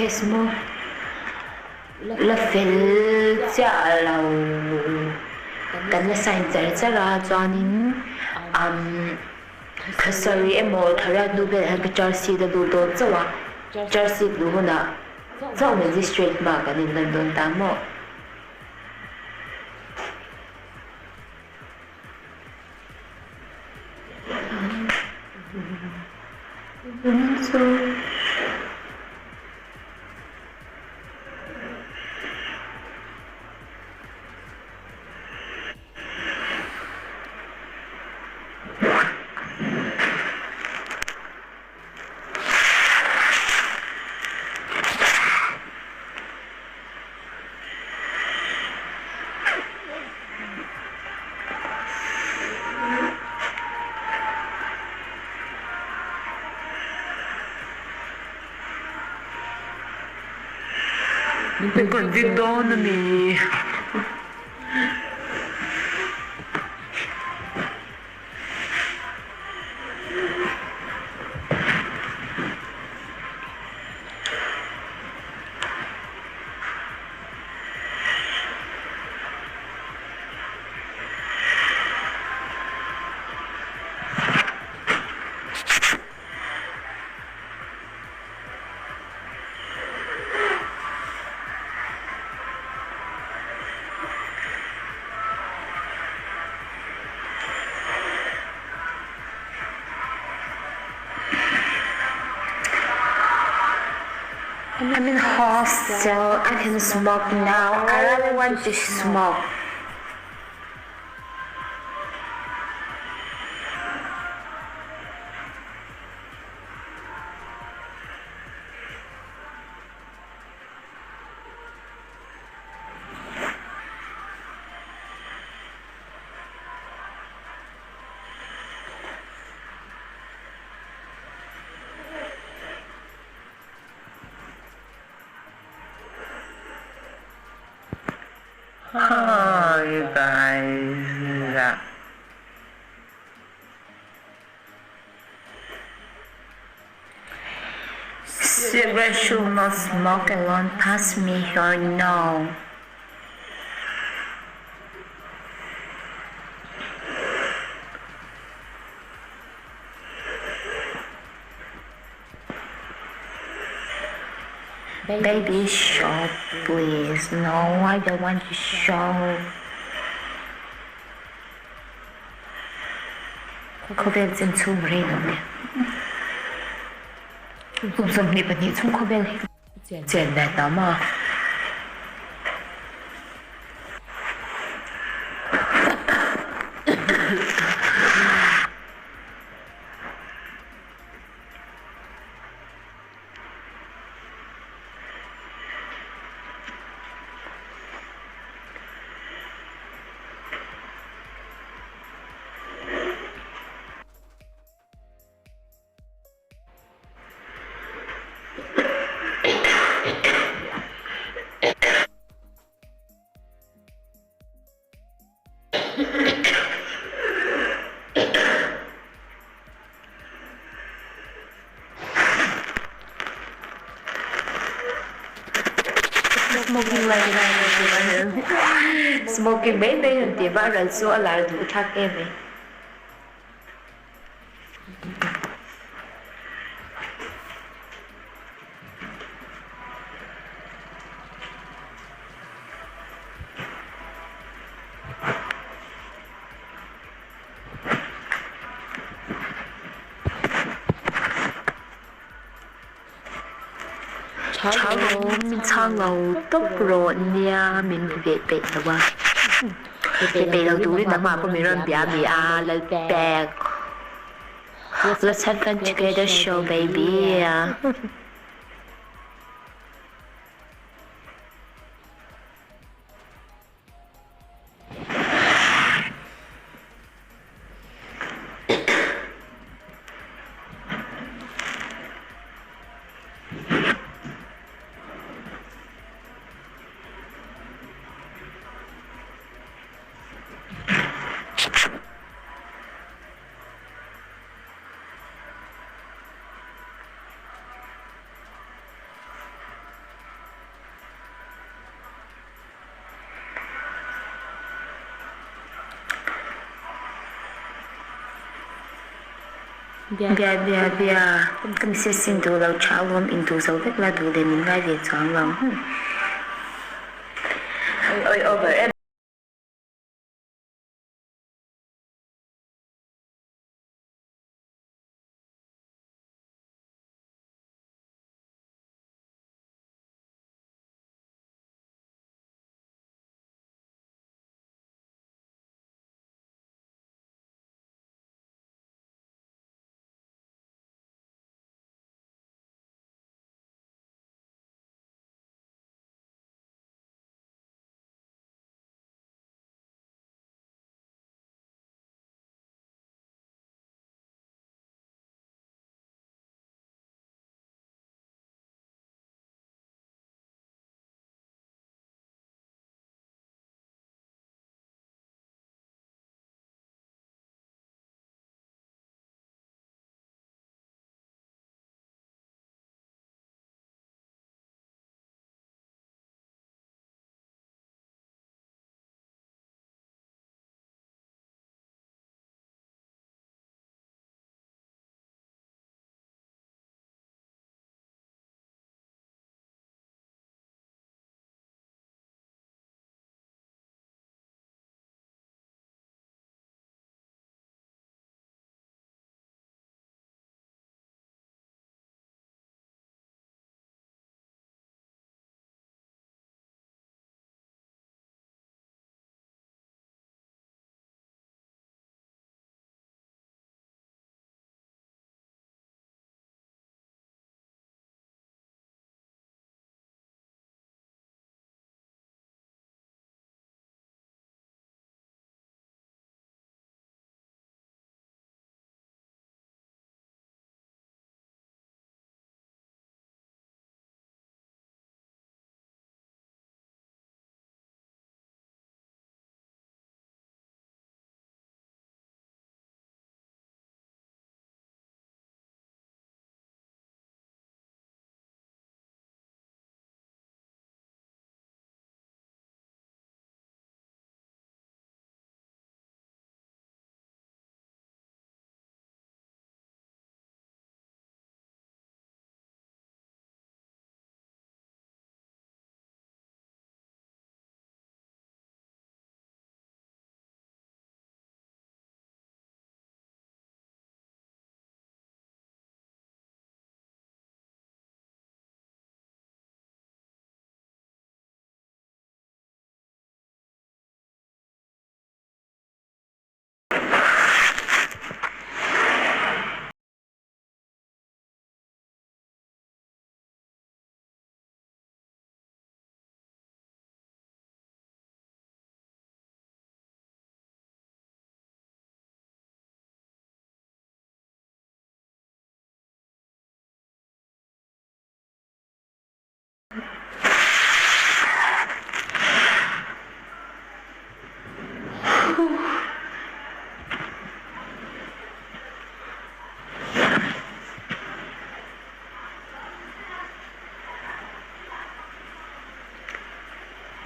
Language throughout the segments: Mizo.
Case maw la fel chiah lo kan la sign char char a chuanin umm thla sarih emaw thla riat hnu velah hian ka charge sheet a lut dawn chauh a, charge sheet luh hunah chauh magistrate hmaah kan inlan dawn ta maw. Min convict dawn a mi? I'm in hostel, I can smoke now, I really want to smoke. Oh, you guys. Cigarette should not smoke alone. Pass me here now. Baby shop please. No, I don't want to shop. Khawvel chin chhung rei lo nia. Kum 22 chhung khawvel hi chen ve ta maw. Smoking lai Smoking mai mai han tih vah ral chu a lar duh thlak em mai. Tha lo min chhang lo tawp rawh nia min be peih lo a. Be peih lo turin nangmah pawh min rawn bia mi a Lalpek. Let's have fun together show baby. Bia bia bia, ka message sin duh lo tha alawm induh zo vek la duh leh min ngai ve chuang lo. Oi over em.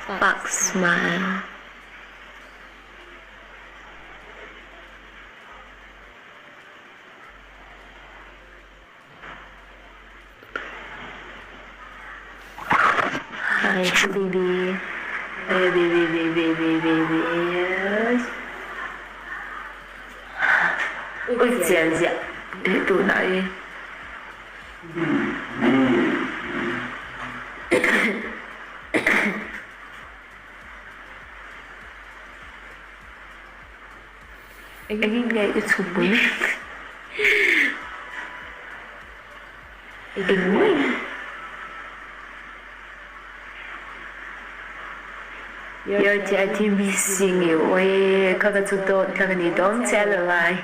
Fuck smile. Hi baby. Baby baby baby baby. Ui chian ziah he tunah hi. Engin nge i chhupui? Engmai. Your daddy missing you Oii kha ka chu dawt tlak a ni dawn che a lo ngai.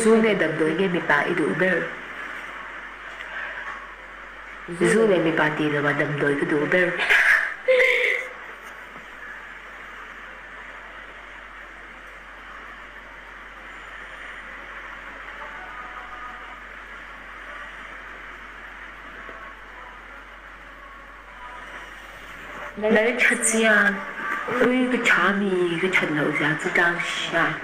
Zu nge damdawi nge mipa i duh ber? Zu leh mipa tih lohah damdawi ka duh ber. Lal tha chiang. Ui ka tha mi ka that loh zia chu tlang hriat.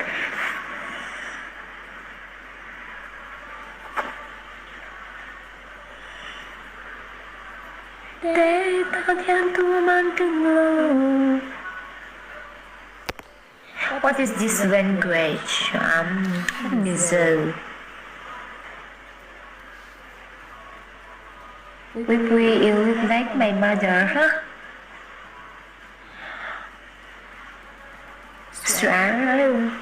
Te tak hian tuman tum lo. What is this language? Um, Mizo. Puipui, you look like my mother, huh? Sure.